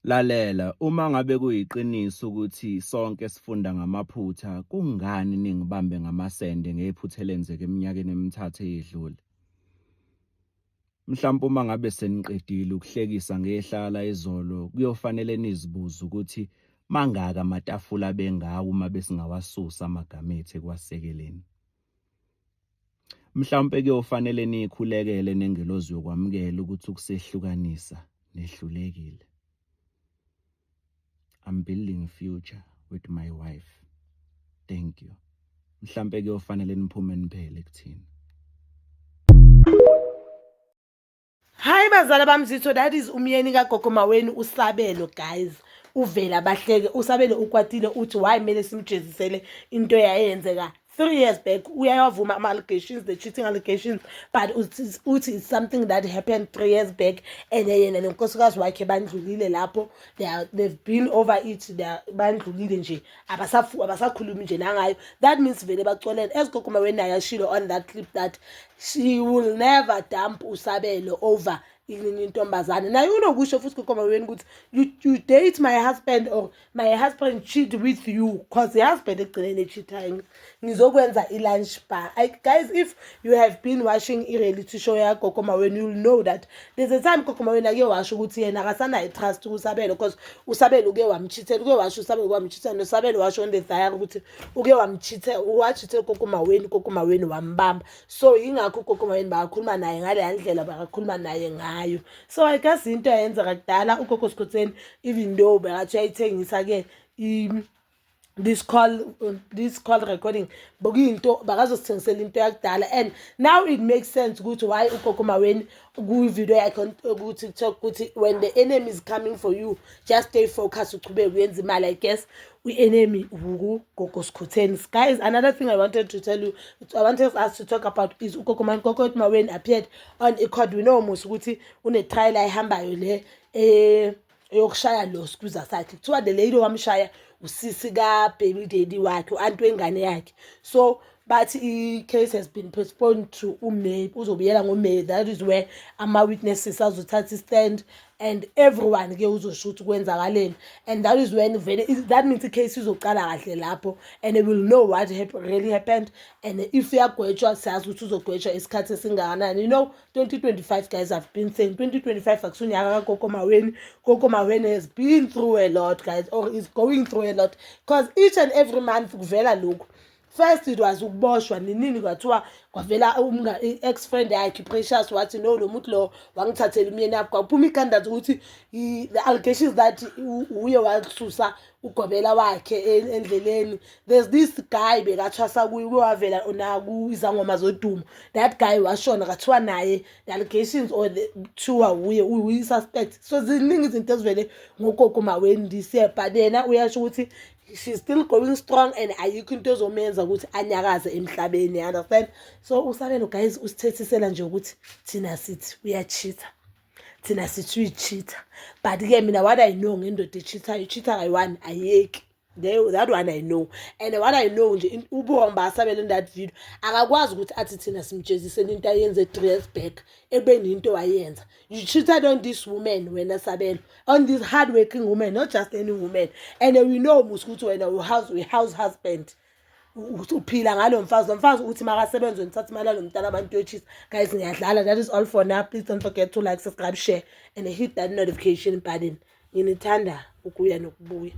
Lalela, uma ngabe kuyiqiniso ukuthi sonke sifunda ngamaphutha, kungani ningibambe ngamasende ngephutha elenzeke eminyakeni emithathu eyedlule? Mhlawumpe uma ngabe seniqedile ukuhlekisa ngehlala izolo, kuyofanele nizibuze ukuthi mangaka amatafula abengawo uma besingawasusa amagama ethu ekuwasekeleni. Mhlawumpe kuyofanele niyikhulekele nengelozi yokwamukela ukuthi ukusehlukanisa nehlulekile. I'm building a future with my wife. Thank you. Mhlampe kuyofanele niphume niphele kuthina. Hi bazala bamzitho, that is umyeni kagogo Maweni uSabelo guys. Uvela bahleke uSabelo ukwatile uthi why kumele simjezisele into eyayenzeka 3 years back. Uyawavuma ama-allegations, the cheating allegations, but uthi it's something that happened 3 years back and yena nonkosikazi wakhe bandlulile lapho. They've been over it, they are bandlulile nje, abasakhulumi nje nangayo. That means vele bacolele. As Gogo Maweni naye ashilo on that clip that she will never dump uSabelo over inye intombazane. Naye unokusho futhi Gogo Maweni ukuthi you date my husband or my husband cheat with you, cause the husband ekugcineni echeatayo ngizokwenza i-lunch bar. Guys, if you have been watching i-reality show yaGogo Maweni, you'll know that there's a time Gogo Maweni ake washo ukuthi yena akasanayo i-trust kuSabelo, cause uSabelo uke wamcheatela, uke washo uSabelo uke wamcheatela, noSabelo washo on the diary ukuthi uke wamcheatela, wacheatela Gogo Maweni, Gogo Maweni wambamba. So yingakho uGogo Maweni bakakhuluma naye ngaleya ndlela bakakhuluma naye ngayo. So I guess into yayenzeka kudala uGogo Skhotheni, even though bekathi uyayithengisa-ke this call recording, bekuyinto bakazosithengisela into yakudala. And now it makes sense ukuthi why uGogo Maweni kwi-video yakhe ku-TikTok ukuthi when the enemy is coming for you, just stay focused, uchubeke uyenza imali. I guess i-enemy uGogo Skhotheni. Guys, another thing I wanted to tell you, I wanted us to talk about is uGogo Maweni. Gogo Maweni appeared on i-court. We know mos ukuthi une-trial ayihambayo le eyokushaya lo skwiza sakhe. Kuthiwa the lady wamshaya usisi ka-baby daddy wakhe, u-anti wengane yakhe. So bathi i-case has been postponed to uMay, uzobuyela ngoMay. That is where ama-witnesses azothatha i-stand and everyone ke uzosho ukuthi kwenzakaleni, and that is when vele that means i-case izocala kahle lapho and they will know what really happened. And if uyagwetshwa, siyazi ukuthi uzogwetshwa isikhathi esingakanani. 2025, guys, I've been saying 2025 akusunyaka kaGogo Maweni. Gogo Maweni has been through a lot, guys, or is going through a lot, because each and every month kuvela lokhu. First it was ukuboshwa ninini, kwathiwa kwavela i-ex friend yakhe Precious wathi no, lo muntu lo wangithathela umyeni wakho. Kwaphuma ikandathi ukuthi the allegations that uye wasusa ugobela wakhe endleleni. There's this guy bekathwasa kuye, uke wavela naku-Izangoma Zodumo. That guy washona, kathiwa naye the allegations or the kuthiwa uye uyi-suspect. So ziningi izinto ezivele ngoGogo Maweni this year, but yena uyasho ukuthi she's still going strong and ayikho into ezomenza ukuthi anyakaze emhlabeni, you understand? So uSabelo, guys, usithethisela nje ukuthi thina sithi uyacheata, thina sithi uyicheata, but-ke mina what I know ngendoda echeatayo, icheata kayi-one ayiyeki. That one I know. And what I know nje, ubuwrong baSabelo in that video, akakwazi ukuthi athi thina simjezisele into ayenze 3 years back ekubeni into wayenza. You cheated on this woman wena Sabelo, on this hard working woman, not just any woman. And we know mos ukuthi wena u-house husband, uphila ngalo mfazi, lo mfazi uthi makasebenza wena uthatha imali yalo mntana abantu yochisa. Guys, ngiyadlala. That is all for now. Please don't forget to like, subscribe, share and hit that notification button. Nginithanda ukuya nokubuya.